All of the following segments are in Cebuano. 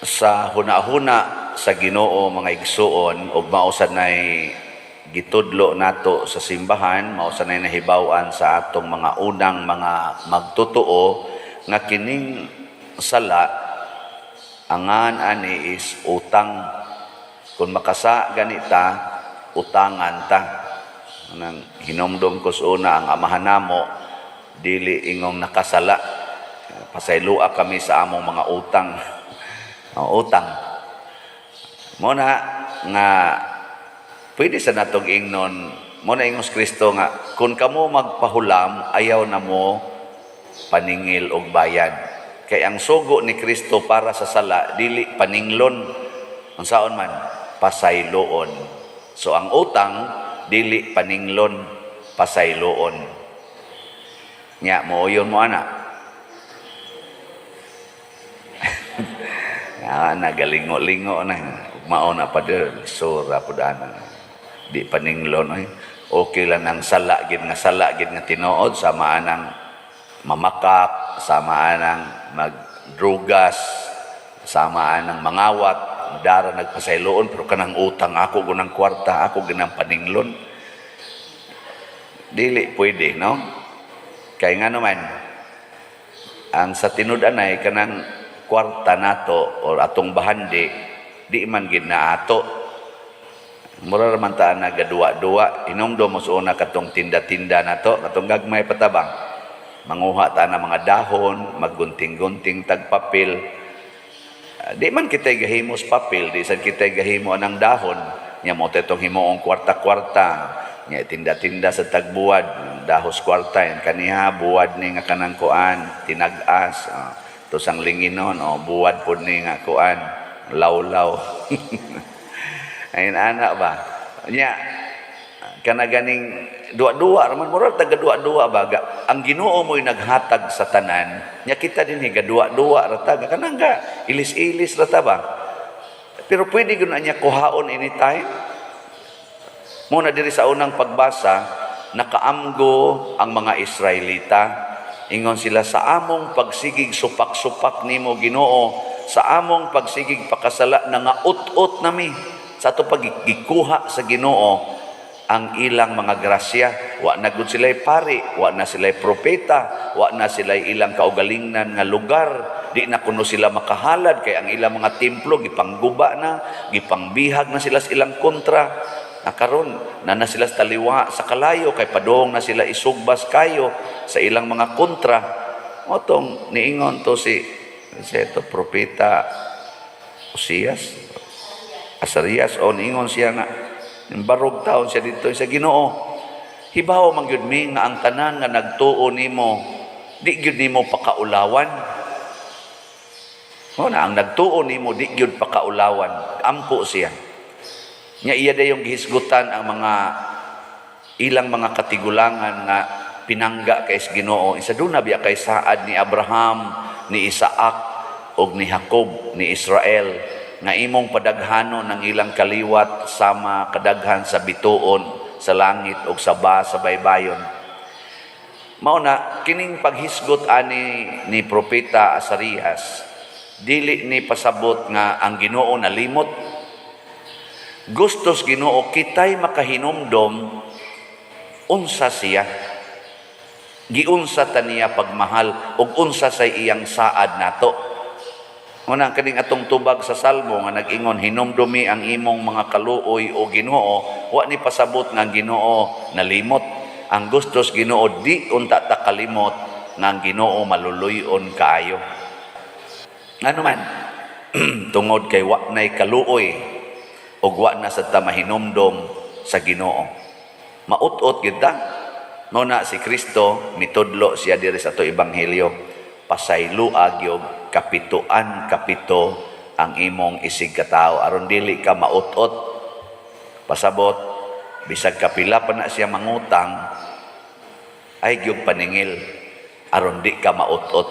Sa hunahuna sa Ginoo, mga igsuon, ug mao sad nay gitudlo nato sa simbahan, mao sad nay nahibaw-an sa atong mga unang mga magtotoo nga kining sala, angan ani is utang. Kung makasa ganita, utangan ta. Nang hinumdom ko sa una, ang amahan namo dili ingong nakasala. Pasaylua kami sa among mga utang. Oh, utang. Mo na nga pwede sa natong ingnon, mo na ingos Kristo nga kung kamo magpahulam, ayaw na mo paningil og bayad. Kay ang sugo ni Kristo para sa sala dili paninglon. Unsaon man? Pasayloon. So ang utang dili paninglon, pasayloon. Nya mooyon mo ana. Ah, nagalingo-lingo na. Mao na pa sura pud ana. Di paninglon oy. Okay lang ang sala gid nga sala gid nga tinuod, sama anang mamakak, sama anang magdrugas, sama anang mangawat, dara nagpasayloon, pero kanang utang, ako gunang kwarta, ako ginang paninglon. Dili pwede, no? Kay nga naman, ang sa tinud-anay, kanang kwarta nato or atong bahandi, di man gid na ato. Mura ra man ta nagaduwa-duwa. Hinumdom mo sa una katong tinda-tinda nato, katong gagmay patabang. Manguha ta na mga dahon, maggunting-gunting tag papel. Ah, di man kita gahimos papel, di sad kita gahimo anang dahon. Nya mo itong himuong kwarta-kwarta. Nya tinda-tinda sa tagbuwad, dahos kwarta yan kaniha, buwad ni nga kanang kuan, tinag-as. Tusang linginon, oh, buwad pod ni nga kuan, lawlaw. Ayun ana ba? Nya kana ganing duwa-duwa raman, murag taga duwa-duwa ba. Ang Ginoo mo'y naghatag sa tanan nya, kita din higa duwa-duwa ra ta, kanang ga ilis-ilis ra ta ba, pero pwede gyud na niya kuhaon anytime. Mo na diri sa unang pagbasa, nakaamgo ang mga Israelita. Ingon sila, "Sa among pagsigig supak-supak nimo, Ginoo, sa among pagsigig pakasala, nangaut-ot nami." Sa ato pagikuha sa Ginoo ang ilang mga grasya. Wa na gud sila'y pari, wa na sila'y propeta, wa na sila'y ilang kaugalingnan nga lugar, di na kuno sila makahalad kay ang ilang mga templo gipangguba na, gipangbihag na sila sa ilang kontra. Na karon na na sila sa taliwa sa kalayo kay padong na sila isugbas kayo sa ilang mga kontra. Motong niingon to si ito propeta Osias, Asarias, o niingon siya nga barog taon siya dito sa Ginoo. Hibaw man gyud mi nga ang tanan nga nagtuo nimo, di gyud nimo pakaulawan. Mo na ang nagtuo nimo, di gyud pakaulawan. Ampo siya. Nya iya dayong gihisgutan ang mga ilang mga katigulangan nga pinangga kay sa Ginoo. Isa duna biya kay saad ni Abraham, ni Isaac ug ni Jacob, ni Israel, nga imong padaghanon ang ilang kaliwat sama kadaghan sa bituon sa langit ug sa ba sa baybayon. Mao na kining paghisgot ani ni propeta Asarias, dili ni pasabot nga ang Ginoo nalimot. Gustos Ginoo kitay makahinumdom unsa siya. Giunsa ta niya pagmahal ug unsa say iyang saad nato. Una kaning atong tubag sa Salmo nga nag-ingon, "Hinumdumi ang imong mga kaluoy, o Ginoo," wa ni pasabot nga ang Ginoo nalimot. Ang gustos Ginoo, di unta ta kalimot nga ang Ginoo maluluy-on kaayo. Ngano man? Tungod kay wa nay kaluoy ug wa na sa ta mahinumdom sa Ginoo. Maut-ot gyud ta. Mao na si Kristo mitudlo siya diri sa ato ebanghelyo. Pasayloa gyud kapituan kapito ang imong isig katawo aron dili ka maut-ot. Pasabot, bisag kapila pa na siya mangutang, ay gyud paningil aron di ka maut-ot.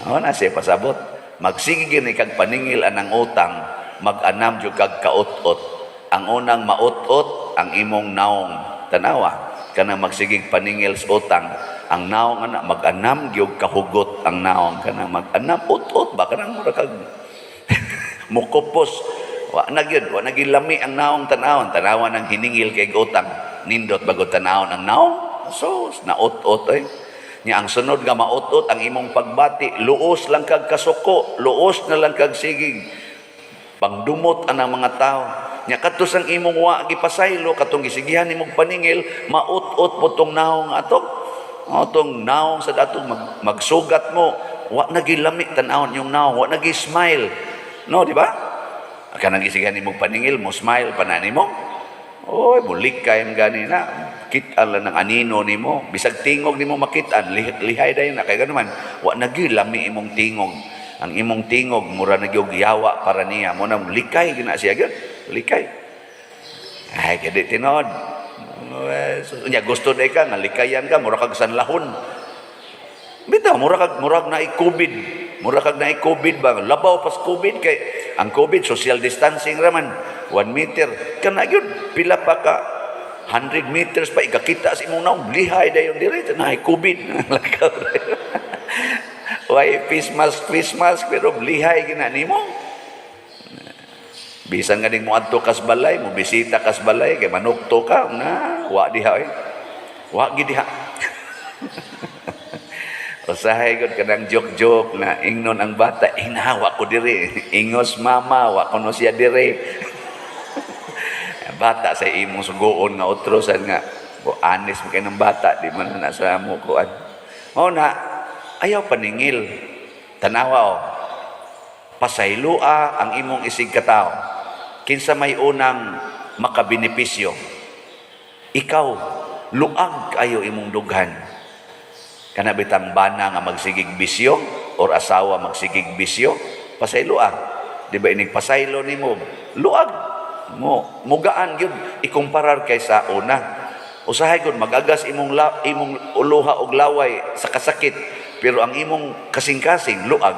Mao na siya pasabot. Magsige gyud ni kag paningil anang utang, mag-anam jud kag kaut-ot. Ang unang maut-ot ang imong naong. Tanawa, kanang magsigig paningil sa utang. Ang naong ana mag-anam gyud kahugot ang naong, kanang mag-anam ut-ut ba, kanang mura kag mukupos. Wa na gyud, wa na gyud lami ang naong tan-awon. Tanawan ang hiningil kay utang. Nindot bagod tanawon ang naong. So, naut-ot ay. Nya ang sunod nga maut-ot ang imong pagbati, luos lang kag kasuko, luos na lang kag sigig. Pangdumot ang mga tao. Nya kadto sang imong wa gipasaylo, katong gisigihan nimong paningil, maut-ot po tong naong ato. Atong naong sa datong magsugat mo, wa na gilami tan-awon yung naong, wa na smile. No, di ba? Kanang gisigihan nimong paningil, mo smile pa na nimo. Oy, mulik kay gani na. Kita lang ng anino nimo. Bisag tingog nimo makitaan, lihay dayon na kay man. Wa na gyud lami imong tingog. Ang imong tingog mura na gyud yawa para niya. Mo nang likay gina siya gyud. Likay. Ay, kaya di tinuod. So, nya gusto day ka nga likayan ka, mura kag sanlahon. Bitaw mura kag murag naay COVID. Mura kag naay COVID ba? Labaw pas COVID kay ang COVID social distancing raman, 1 meter. Kana gyud pila pa ka 100 meters pa ikakita sa imong naong, lihay dayon diri naay COVID. Lakaw dayon. Why face mask pero lihay gina nimo. Bisan nga ning moadto kas balay, mo bisita kas balay kay manukto ka na wa diha eh. Wa gid diha. Usahay gud kanang joke-joke na ingnon ang bata, "Ina, wa ko diri." Ingos mama, wa kuno siya diri. Bata sa imong sugoon nga otro sad nga bo anis mo kay ng bata, di man na sa mo kuan. Mao na ayaw paningil. Tanawa oh. Pasayloa ang imong isig katawo. Kinsa may unang makabenepisyo? Ikaw, luag kayo imong dughan. Kana bitang bana nga magsigig bisyo or asawa magsigig bisyo, pasayloa. Di ba inig pasaylo nimo, luag mo, mugaan gyud ikumparar kay sa una. Usahay gud magagas imong imong uluha og laway sa kasakit, pero ang imong kasing-kasing luag.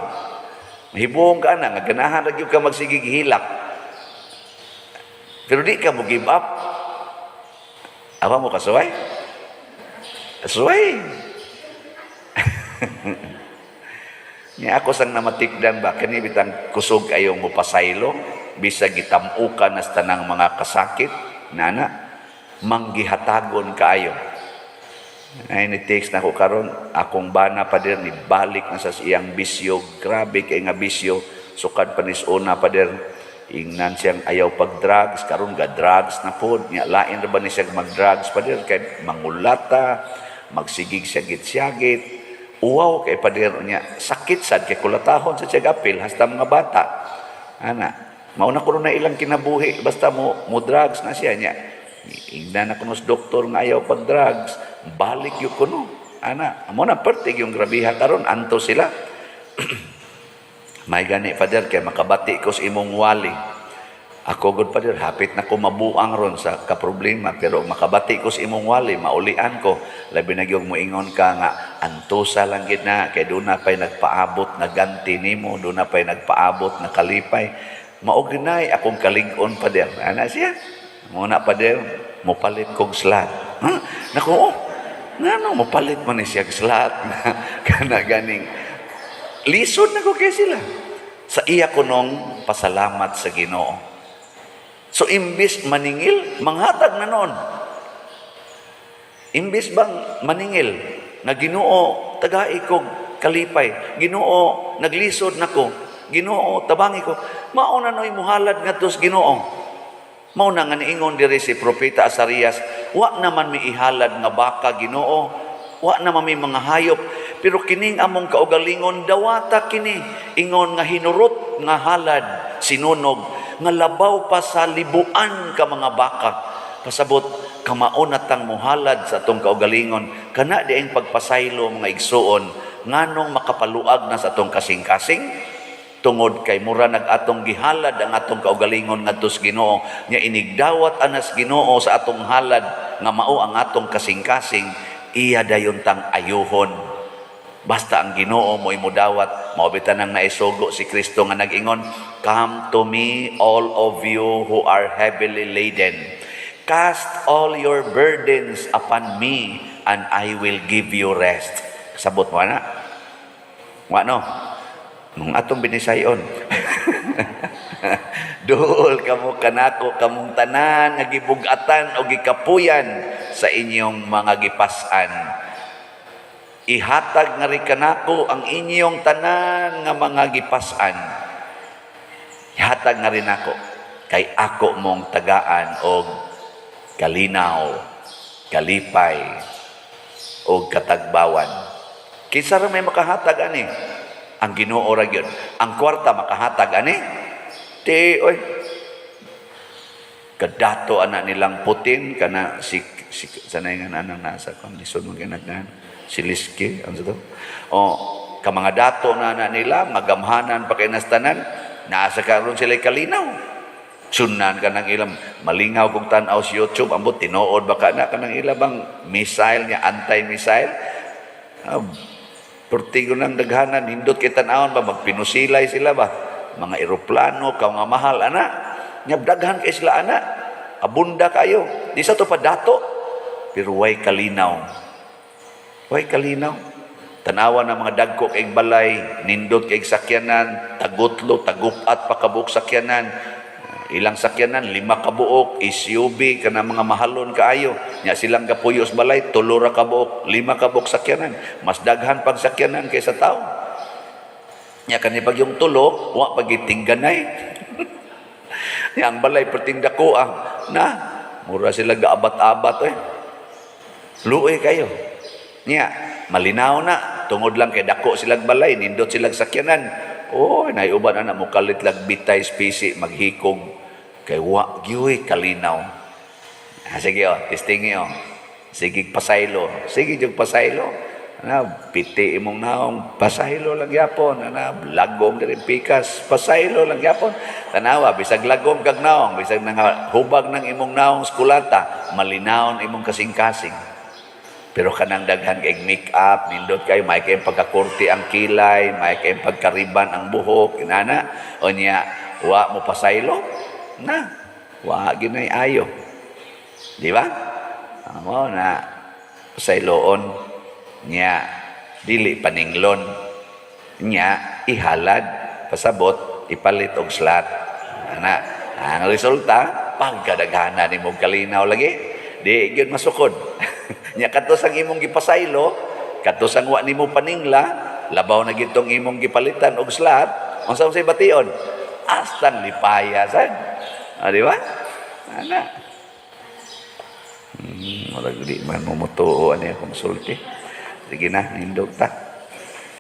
Mahibong ka na nga ganahan ra gyud ka magsigig hilak. Pero di ka mo give up. Awa mo kasuway? Kasuway. Nya ako sang namatikdan ba, kani bitang kusog ayong mopasaylo bisag gitam-ukan nas tanang mga kasakit nana, manggihatagon kaayo. Ay, ni text na ko karon akong bana pader, ni balik na sa iyang bisyo. Grabe kay nga bisyo, sukad pa nis una, pader. Ingnan siyang ayaw pag drugs, karon ga drugs na pod. Nya lain ra ba ni siya mag drugs, pader, kay mangulata, magsigig siya git-siyagit. Uwaw kay pader niya, sakit sad kay kulatahon sa siya apil hasta mga bata ana. Mao na kuno na ilang kinabuhi, basta mo mo drugs na siya. Nya ingnan na kuno sa doktor nga ayaw pag drugs, balik gyud kuno ana. Amo na pertig yung grabiha karon anto sila. May gani, Father, kay makabati ko sa imong wali. Ako gud, Father, hapit na ko mabuang ron sa kaproblema, pero makabati ko sa imong wali, maulian ko. Labi na gyud moingon ka nga antusa lang gid na kay duna pay nagpaabot na ganti nimo, duna pay nagpaabot na kalipay. Mao ginay akong kalig-on, Father. Ana siya. Muna, Father, mopalit kog slot. Huh? Naku, oh, ngano mopalit man ni siya slot? Kana ganing lisod na ko kay sila. Sa iya ko nung pasalamat sa Ginoo. So imbis maningil, manghatag na noon. Imbis bang maningil na, "Ginoo, tagai kog kalipay. Ginoo, naglisod nako. Ginoo, tabangi ko." Mao na noy muhalad ngadto sa Ginoo. Mao na nga niingon diri si Propeta Asarias, "Wa naman mi ihalad nga baka, Ginoo. Wa naman mi mga hayop, pero kining among kaugalingon dawata kini ingon nga hinurot nga halad sinunog nga labaw pa sa libuan ka mga baka." Pasabot kamao na tang muhalad sa atong kaugalingon. Kana di ang pagpasaylo, mga igsuon, nganong makapaluag na sa atong kasing-kasing, tungod kay mura nag atong gihalad ang atong kaugalingon ngadto sa Ginoo. Nya inigdawat anas Ginoo sa atong halad nga mao ang atong kasing-kasing, iya dayon tang ayuhon. Basta ang Ginoo mo imudawat. Mao bitan ang naisugo si Kristo nga nag-ingon, "Come to me, all of you who are heavily laden. Cast all your burdens upon me." and I will give you rest." Sabot mo na? Wa no? Nung atong binisayon. "Duol kamo kanako, kamong tanan nga gibugatan o gikapuyan sa inyong mga gipas-an. Ihatag nga rin kanako ang inyong tanan nga mga gipas-an. Ihatag nga rin ako kay ako mong tagaan og kalinaw, kalipay og katagbawan." Kinsa ra may makahatag ani? Ang Ginoo ra gyud. Ang kwarta makahatag ani? Di oy. Kadato ana nilang Putin kana si sanay nga anang nasa kung lisod man ginagnan si Liski ano to? Oh, ka mga dato na na nila magamhanan pa kay nastanan, naa sa karon sila kalinaw. Sunan ka ng ilang malingaw kung tan-aw sa YouTube, ambot tinuod ba ka na kanang ila bang missile niya, anti-missile. Ah, pertigo ng daghanan, nindot kay tan-awon ba, magpinusilay sila ba? Mga eroplano, kaw nga mahal, ana. Nya daghan kay sila, ana. Abunda kayo. Di sa to pa dato. Pero way kalinaw. Way kalinaw. Tanawa ng mga dagko kay balay, nindot kay sakyanan, tagutlo, tagupat pa kabuok sakyanan. Ilang sakyanan, lima kabuok, SUV, kana mga mahalon kaayo. Nya silang kapuyos balay, tulo ra kabuok, lima kabuok sakyanan. Mas daghan pag sakyanan kaysa tao. Nya kani pag yung tulo, wa pag gitingganay. Nya ang balay perting dako ah. Na, mura sila gaabat-abat eh. Luoy kayo. Nya, malinaw na tungod lang kay dako silag balay, nindot silag sakyanan. Oh, naiuban ana mo kalit lag bitay spisi maghikog kay wa gyuy kalinaw. Ah, sige oh, testingi oh. Sige pasaylo. Sige jud pasaylo. Ana, piti imong naong, pasaylo lang gyapon. Ana, lagom diri pikas, pasaylo lang gyapon. Tanawa, bisag lagom kag naong, bisag nang hubag ng imong naong skulata, malinawon imong kasing-kasing. Pero kanang daghan kay make-up, nindot kayo, may kay pagkakurti ang kilay, may kay pagkariban ang buhok, inana. O niya, wa mo pasaylo? Na, wa ginay ayo. Di ba? Amo na pasayloon niya, dili paninglon niya, ihalad, pasabot ipalit og slot ana. Ang resulta, pagkadaghana nimo kalinaw lagi, di gyud masukod. Nya kadto sang imong gipasaylo, kadto sang wa nimo paningla, labaw na gitong imong gipalitan og slot, unsa say bation? Astang lipaya sad. Ah, di ba ana? Murag di man mo mutuo ani akong sulti. Sige na, nindog ta.